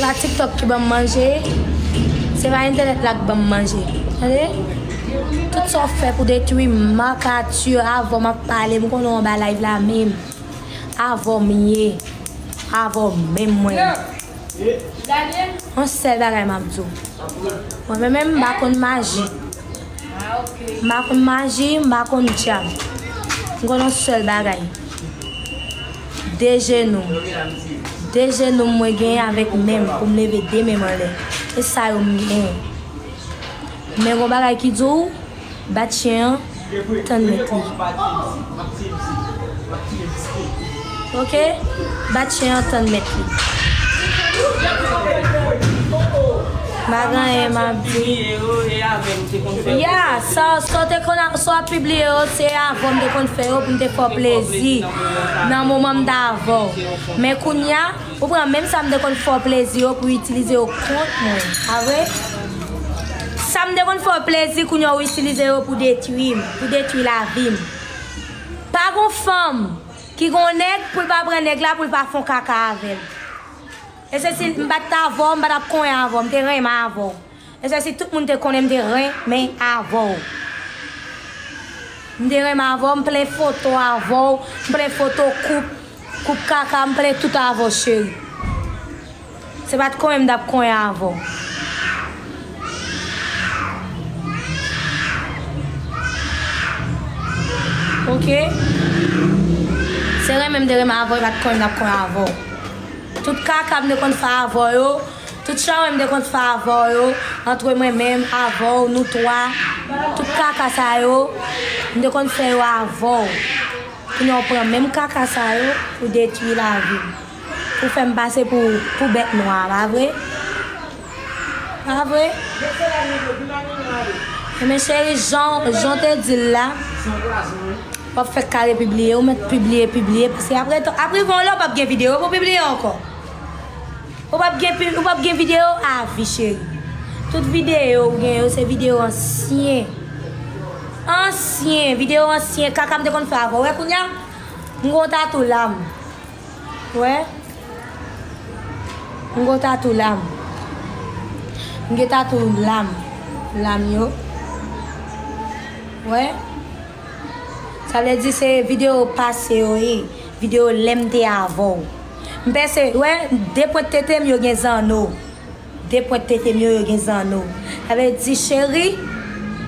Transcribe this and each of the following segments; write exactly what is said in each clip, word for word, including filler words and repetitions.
pa TikTok ki ban m manje, se pa entènèt la k ban m manje. Tande? Tout sa w fè pou detwi m, Marc Arthur, avè w m ap pale, m konnen w anba live la menm. Avè w m ye. Avè w menm mwen. Yon sèl bagay m ap di w. Mwen menm, menm m pa konn maji. M pa konn maji, m pa konn djab. M konn yon sèl bagay. De jenou. De jenou mwen genyen avèk men m pou m leve de men m anlè. E sa yo m genyen. Men gon bagay ki di w, bat chen an, tann mèt li. Oke? Bat chen an, tann mèt li. M pa gen anyen m ap di. Ya, sa, sa w te konn ap, sa w ap pibliye yo, se avè w m te konn fè yo pou m te fè w plezi. Nan moman m t avè w. Men kounye a, ou pran menm sa m te konn fè w plezi yo pou itilize yo kont mwen. Pa vre? Sa m te konn fè w plezi, kounye a w itilize yo pou detwi m, pou detwi lavi m. Pa gon fanm ki gon nèg pou l pa pran nèg la, pou l pa fè yon kaka avè l. E se si m pa t avè w, m pa t ap konyen avè w, m te renmen avè w. E se si tout moun te konnen m te renmen avè w. M te renmen avè w, m plen foto avè w, m plen foto koup, koup kaka, m plen tout avè w, cheri. Se pa t konyen m t ap konyen avè w. Oke? Se renmen m te renmen avè w, e pa t konyen m t ap konyen avè w. Tout kaka m te konn fè avè w yo, tout chanwen m te konn fè avè w yo, antre mwen menm, avè w, nou twa, tout kaka sa yo, m te konn fè yo avè w. Kounye a w pran menm kaka sa yo pou detwi lavi m. Pou fè m pase pou, pou bèt nwa, pa vre? Pa vre? Ebyen, cheri, jan, jan w te di l la, w ap fèk kare pibliye, ou mèt pibliye, pibliye, paske apre, apre rive yon lè, w p ap gen videyo pou pibliye ankò. Ou p ap gen pi-, ou p ap gen videyo a vi, cheri. Tout videyo ou gen yo, se videyo ansyen. Ansyen, videyo ansyen, kaka m te konn fè avè w. Wè kounye a, m gon tatou lam. Wè? M gon tatou lam. M gen tatou lam. Lam yo. Wè? Sa vle di se videyo pase yo ye. Videyo lè m te avè w. M pèse, wè, de pwent tete m yo gen zanno. De pwent tete m yo, yo gen zanno. Sa vle di, cheri,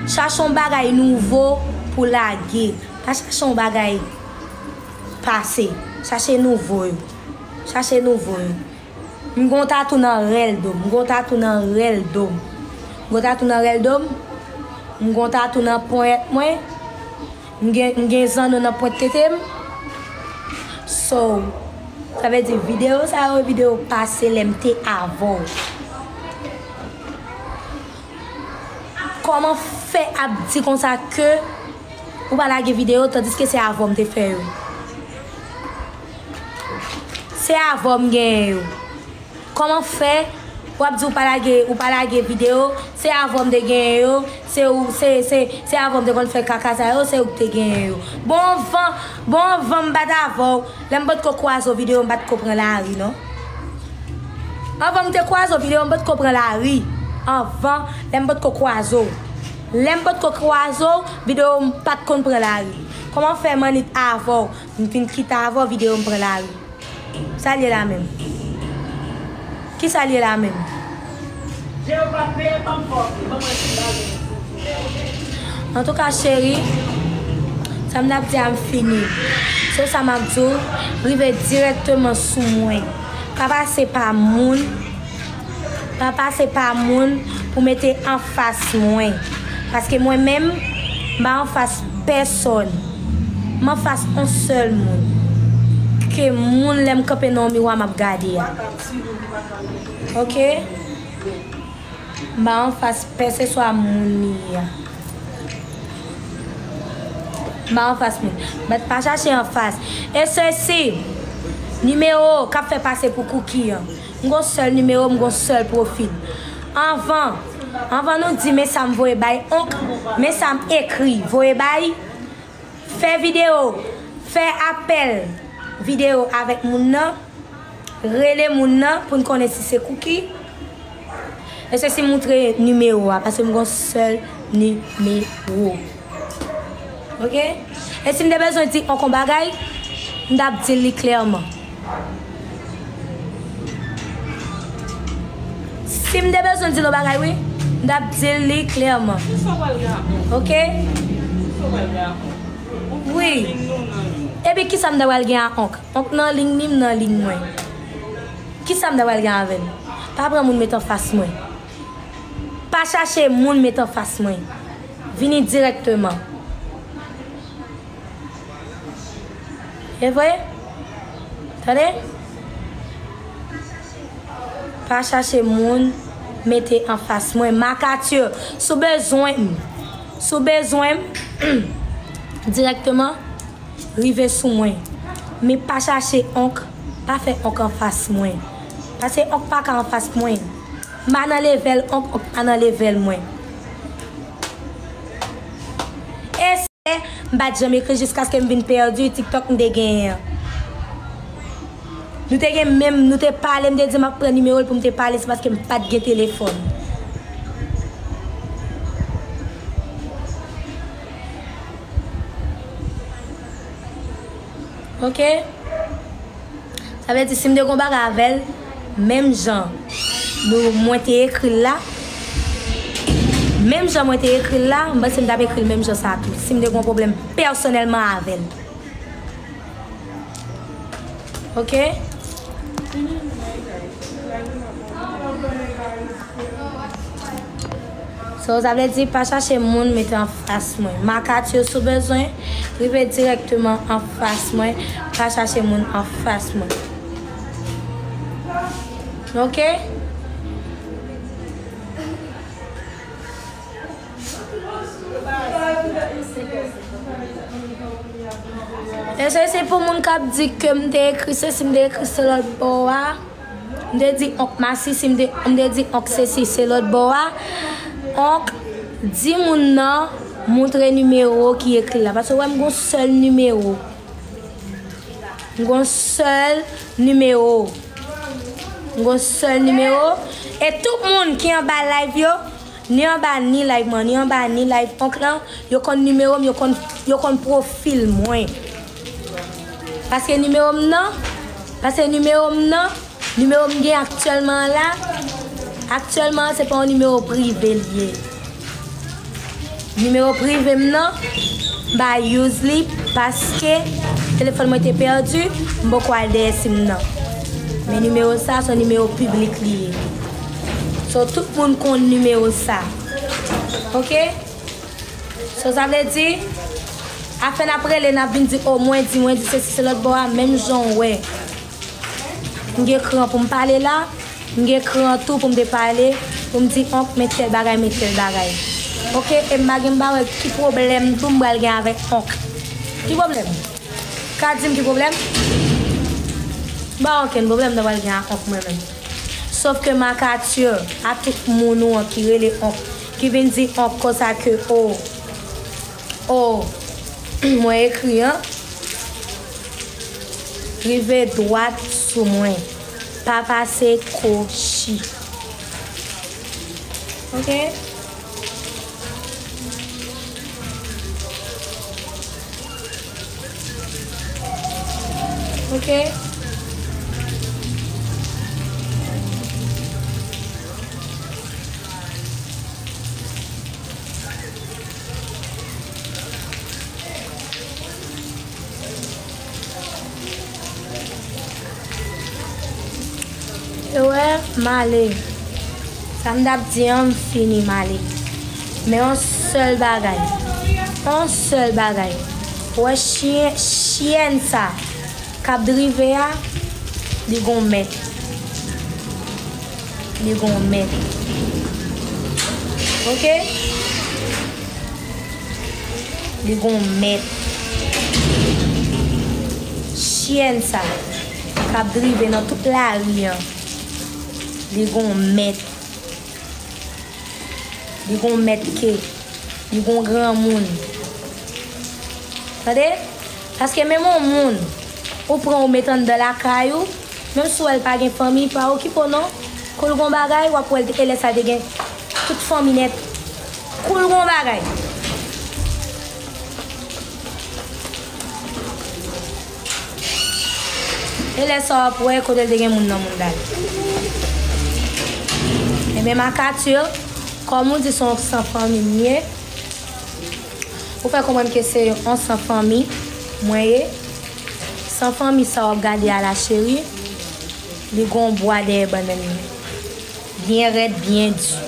chache yon bagay nouvo pou lage. Pa chache yon bagay pase. Chache nouvo yo. Chache nouvo yo. M gon tatou nan rèl do m. M gon tatou nan rèl do m. M gon tatou nan rèl do m. M gon tatou nan ponyèt mwen. M gen, m gen zanno nan pwent tete m. So, sa vle di videyo sa yo, videyo pase lè m te avè w. Kòman fè ap di konsa ke ou pa lage videyo, tandiske se avè w m te fè yo? Se avè w m genyen yo. Kòman fè w ap di w pa lage, ou pa lage videyo, se avè w m te genyen yo, se ou, se, se, se avè w m te konn fè kaka sa yo, se ou k te genyen yo. Bon, anvan, bon, anvan m pa t avè w, lè m potko kwaze w videyo, m pa t ko pran lari, non. Anvan m te kwaze w videyo, m potko pran lari. Anvan, lè m potko kwaze w. Lè m potko kwaze w videyo, m pa t konn pran lari. Kòman fè m annik avè w, m fin kite avè w videyo, m pran lari? Sa l ye la menm? Kisa l ye la menm? Antouka, cheri, sa m t ap di a m fini. Se sa m ap di w, rive dirèkteman sou mwen. Pa pase pa moun, pa pase pa moun pou mete anfas mwen. Paske mwen menm, m pa anfas pèsòn. M anfas yon sèl moun. Ke moun lè m kanpe nan yon miwa m ap gade a. Oke? M pa anfas pèseswa moun li ye a. M pa anfas moun. Bat pa chache anfas. E sesi, nimewo k ap fè pase pou Cookie an. M gon sèl nimewo, m gon sèl pwofil. Anvan, anvan nou di men sa m voye bay onk, men sa m ekri voye bay, fè videyo, fè apèl videyo avèk moun nan. Rele moun nan pou n konnen si se Cookie. E se si moutre nimewo a, paske m gon sèl nimewo. Oke? E si m te bezwen di Onk on bagay, m t ap di l li klèman. Si m te bezwen di l on bagay, wi, m t ap di l li klèman. Oke? Wi. Epi kisa m ta pral gen a Onk? Onk nan liy ni, m nan liy mwen. Kisa m ta pral gen avè l? Pa pran moun met anfas mwen. Pa chache moun met anfas mwen. Vini dirèkteman. E vre? Tande? Pa chache moun mete anfas mwen. Makati, si w bezwen m, si w bezwen m, dirèkteman, rive sou mwen. Men pa chache Onk, pa fè Onk anfas mwen. Paske Onk pa ka anfas mwen. M pa nan level Onk, Onk pa nan level mwen. E se, m pa t janm ekri jiskaske m vin pèdi TikTok m te genyen an. Nou te gen menm, nou te pale, m te di m ap pran nimewo l pou m te pale, se paske m pa t gen telefòn. Oke? Sa vle di, si m te gon bagay avè l, menm jan nou, mwen te ekri l la, menm jan mwen te ekri l la, m panse m t ap ekri l menm jan sa tou. Si m te gon pwoblèm pèsonèlman avè l. Oke? So, sa vle di, pa chache moun mete anfas mwen. Makati, si w bezwen, rive dirèkteman anfas mwen. Pa chache moun anfas mwen. Oke? E se, se pou moun k ap di ke m te ekri sesi, m te ekri se lòt bò a. M te di Onk masisi, m te, m te di Onk sesi, se lòt bò a. Onk, di moun nan, moutre nimewo ki ekri la. Paske w wè m gon sèl nimewo. M gon sèl nimewo. M gon sèl nimewo. E tout moun ki anba live yo, ni anba ni live mwen, ni anba ni live Onk lan, yo konn nimewo m, yo konn, yo konn pwofil mwen. Paske nimewo m nan, paske nimewo m nan, nimewo m gen aktyèlman an la, aktyèlman an se pa yon nimewo prive l ye. Nimewo prive m nan, m pa use li paske telefòn mwen te pèdi, m poko al dèyè sim nan. Men nimewo sa, se yon nimewo piblik li ye. So, tout moun konn nimewo sa. Oke? So, sa vle di, afè n ap rele, n ap vin di, o, mwen di, mwen di, sesi, se lòt bò a, menm jan w wè. M gen kran pou m pale la, m gen kran tou pou m te pale, pou m di Onk, men tèl bagay, men tèl bagay. Oke, e m pa gen, m pa wè ki pwoblèm tou m pral gen avèk Onk. Ki pwoblèm? Ka di m ki pwoblèm? M pa okenn pwoblèm m ta pral gen ak Onk mwen menm. Sòf ke Makati, a tout moun ou an ki rele Onk, ki vin di Onk konsa ke, o, o, mwen ekri an, rive dwat sou mwen, pa pase kochi. Oke? Oke? E wè, m ale. Sa m t ap di an, m fini, m ale. Men yon sèl bagay. Yon sèl bagay. Ou wè chyen, chyèn sa k ap drive a, li gon mèt. Li gon mèt. Oke? Li gon mèt. Chyèn sa k ap drive nan tout lari an, li gon mèt. Li gon mèt ke. Li gon granmoun. Tande? Paske menm yon moun, ou pran ou met anndan lakay ou, Menm si w wè l pa gen fanmi, pa okipe w non. Kou l gon bagay, w ap wè l te, e lè sa te gen tout fanmi nèt. Kou l gon bagay. E lè sa w ap wè kote l te gen moun nan mounda l. Ebyen, Makati, kòm ou di se yon san fanmi m ye, ou fè konprann ke se yon san fanmi mwen ye. San fanmi sa w ap gade a la cheri, li gon bwa dèyè bannann li. Byen rèd, byen di.